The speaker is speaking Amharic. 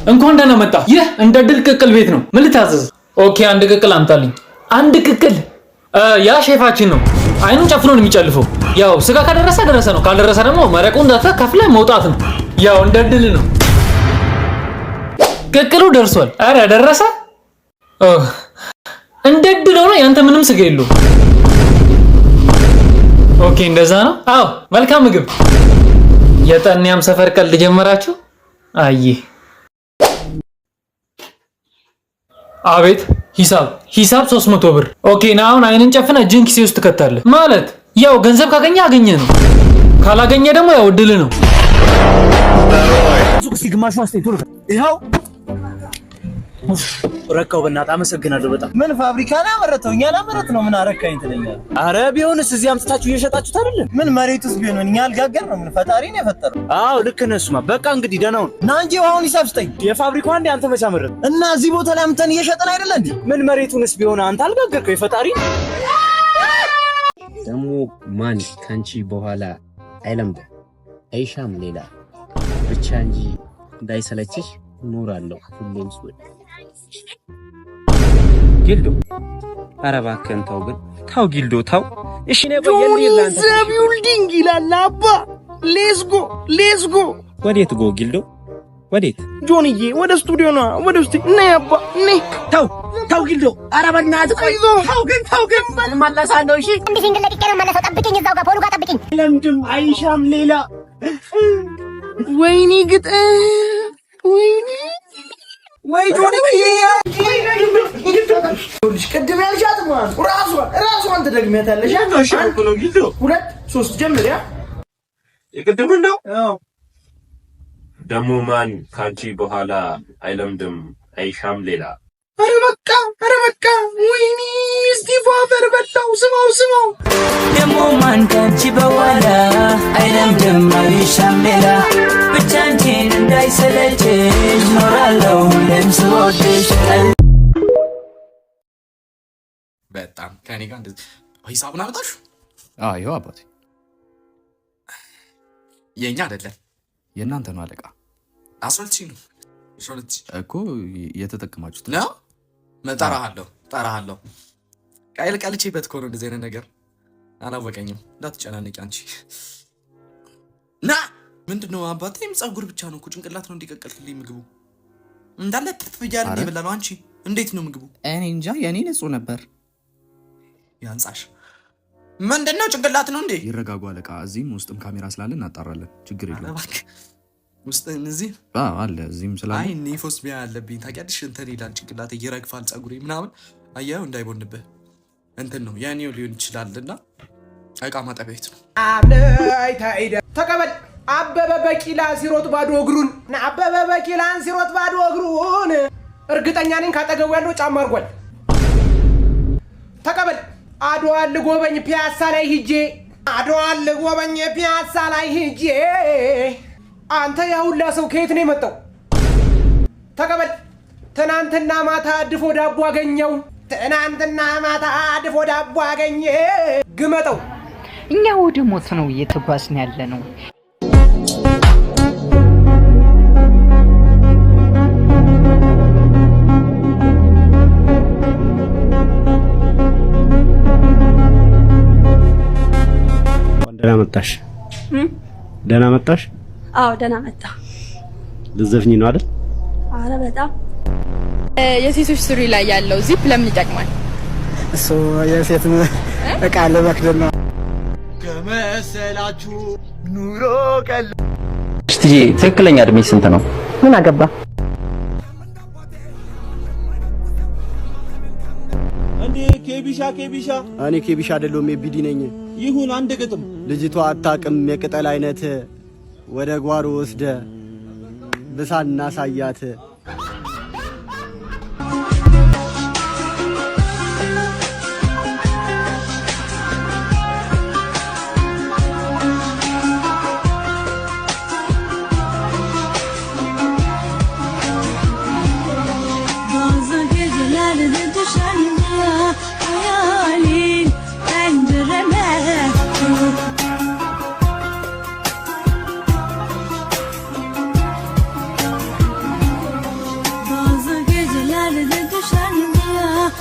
እንኳን ደህና መጣ። ይህ እንደ ድል ቅቅል ቤት ነው። ምን ልታዘዝ? Okay፣ አንድ ቅቅል አምጣልኝ። አንድ ቅቅል። ያ ሼፋችን ነው። አይኑን ጨፍኖ ነው የሚጨልፈው። ያው ስጋ ከደረሰ ደረሰ ነው፣ ካልደረሰ ደግሞ መረቁ እንዳተ ከፍለ መውጣት ነው። ያው እንደ ድል ነው። ቅቅሉ ደርሷል። አረ ደረሰ። እንደ ድል ሆኖ ያንተ ምንም ስጋ የለውም። Okay፣ እንደዛ ነው። አዎ፣ መልካም ምግብ። የጠንያም ሰፈር ቀልድ ጀመራችሁ? አይ አቤት። ሂሳብ ሂሳብ 300 ብር። Okay፣ ና አሁን አይንን ጨፍነ እጅን ኪሴ ውስጥ ትከታለህ። ማለት ያው ገንዘብ ካገኘ አገኘ ነው፣ ካላገኘ ደግሞ ያው እድል ነው። ይኸው ረካው። በእናትህ አመሰግናለሁ በጣም። ምን ፋብሪካ ነው ያመረተው? እኛ ላመረት ነው። ምን አረካኝ ትለኛለህ? አረ ቢሆንስ እዚህ አምጥታችሁ እየሸጣችሁት አይደለም? ምን መሬት ውስጥ ቢሆን እኛ አልጋገር ነው። ምን ፈጣሪ ነው የፈጠረው? አዎ ልክ ነህ። እሱማ በቃ እንግዲህ ደህና ሁን። ና እንጂ አሁን ሂሳብ ስጠኝ። የፋብሪካው አንዴ አንተ መች አመረትክ? እና እዚህ ቦታ ላይ አምጥተን እየሸጥን አይደለ እንዴ? ምን መሬቱንስ ቢሆን አንተ አልጋገርከው፣ የፈጣሪ ደግሞ ማን ካንቺ በኋላ አይለምድም አይሻም ሌላ ብቻ እንጂ እንዳይሰለችሽ እኖራለሁ ሁሌም ስወድ። ጊልዶ ኧረ እባክህን ተው ግን ተው ጊልዶ ተው። እሺ እኔ ቆይ ጆኒ የት ለአንተ the building ይላል አባ። Let's go, let's go። ወዴት go ጊልዶ ወዴት? ጆንዬ ወደ ስቱዲዮ ነዋ፣ ወደ ስቱዲዮ ነይ አባ ነይ። ተው ተው ጊልዶ፣ ኧረ በእናትህ ቆይ። ተው ግን ተው ግን እመለሳለሁ። እሺ አንድ single ለቅቄ ነው የምመለሰው። ጠብቂኝ፣ እዛው ጋር ፖሉ ጋር ጠብቂኝ። ለምድም አይሻም ሌላ። ወይኔ ግጥም ወይኔ ወይ ጆኒ፣ ቅድም ያልሻት ማለት ራሷን ራሷን ትደግሚያታለሽ። አንድ ሁለት ሶስት ጀምር። ያ የቅድሙን ነው ደግሞ ማን ካንቺ በኋላ አይለምድም አይሻም ሌላ። ኧረ በቃ ኧረ በቃ ወይኔ እስጢፋ አፈር በላው። ስማው ስማው። ደሞ ማን ካንቺ በኋላ አይለምድም አይሻም ሌላ፣ ብቻ አንቺን እንዳይሰለችሽ ኖራለሁ ሁሌም ስወድሽ። በጣም ከኔ ጋር እንደዚህ ሂሳቡን አመጣሽ? ይኸው አባቴ። የእኛ አይደለም። የእናንተ ነው አለቃ። 12,000 ነው። 12,000 እኮ የተጠቀማችሁት ነው። እጠራሃለሁ እጠራሃለሁ። ቃይል ቀልቼበት እኮ ነው እንደዚህ አይነት ነገር አላወቀኝም። እንዳትጨናነቂ አንቺ። ና ምንድን ነው አባቴም ፀጉር ብቻ ነው እኮ ጭንቅላት ነው እንዲቀቀልክልኝ ምግቡ እንዳለ ፕፕ እያለ አረ። የበላ ነው። አንቺ እንዴት ነው ምግቡ? እኔ እንጃ የእኔ ንጹህ ነበር። ያንጻሽ። ምንድን ነው ጭንቅላት ነው እንዴ? ይረጋጉ አለቃ። እዚህም ውስጥም ካሜራ ስላለ እናጣራለን። ችግር ኧረ የለውም። እባክህ ውስጥ እዚህ አዎ፣ አለ እዚህም ስላለ። አይ ኒፎስ ቢያ አለብኝ ታውቂያለሽ። እንትን ይላል ጭንቅላት ይረግፋል፣ ፀጉሬ ምናምን አየኸው እንዳይቦንብህ እንትን ነው የኔው ሊሆን ይችላል። እና እቃ ማጠቢያ ቤት ነው። ተቀበል። አበበ በቂላ ሲሮጥ ባዶ እግሩን፣ አበበ በቂላን ሲሮጥ ባዶ እግሩን፣ እርግጠኛ ነኝ ካጠገቡ ያለው ጫማ አድርጓል። ተቀበል። አድዋን ልጎበኝ ፒያሳ ላይ ሂጄ፣ አድዋን ልጎበኝ ፒያሳ ላይ ሂጄ፣ አንተ ያ ሁላ ሰው ከየት ነው የመጣው? ተቀበል። ትናንትና ማታ ድፎ ዳቦ አገኘው። ትናንትና ማታ ድፎ ዳቦ አገኘ። ግመጠው። እኛ ወደ ሞት ነው እየተጓዝን ያለ ነው። ደህና መጣሽ። ደህና መጣሽ። አዎ ደህና መጣ። ልትዘፍኚ ነው አይደል? አረ በጣም። የሴቶች ሱሪ ላይ ያለው ዚፕ ለምን ይጠቅማል? እሱ የሴት እቃ ለመክደን ነው ከመሰላችሁ ኑሮ ቀል ትጂ ትክክለኛ እድሜ ስንት ነው? ምን አገባ? እንዴ ኬቢሻ ኬቢሻ። እኔ ኬቢሻ አይደለሁም ኤቢዲ ነኝ። ይሁን አንድ ግጥም። ልጅቷ አታውቅም የቅጠል አይነት፣ ወደ ጓሮ ወስደ ብሳን እናሳያት። Bazı gecelerde düşende hayalin pencereme. Dillerde düşen ya.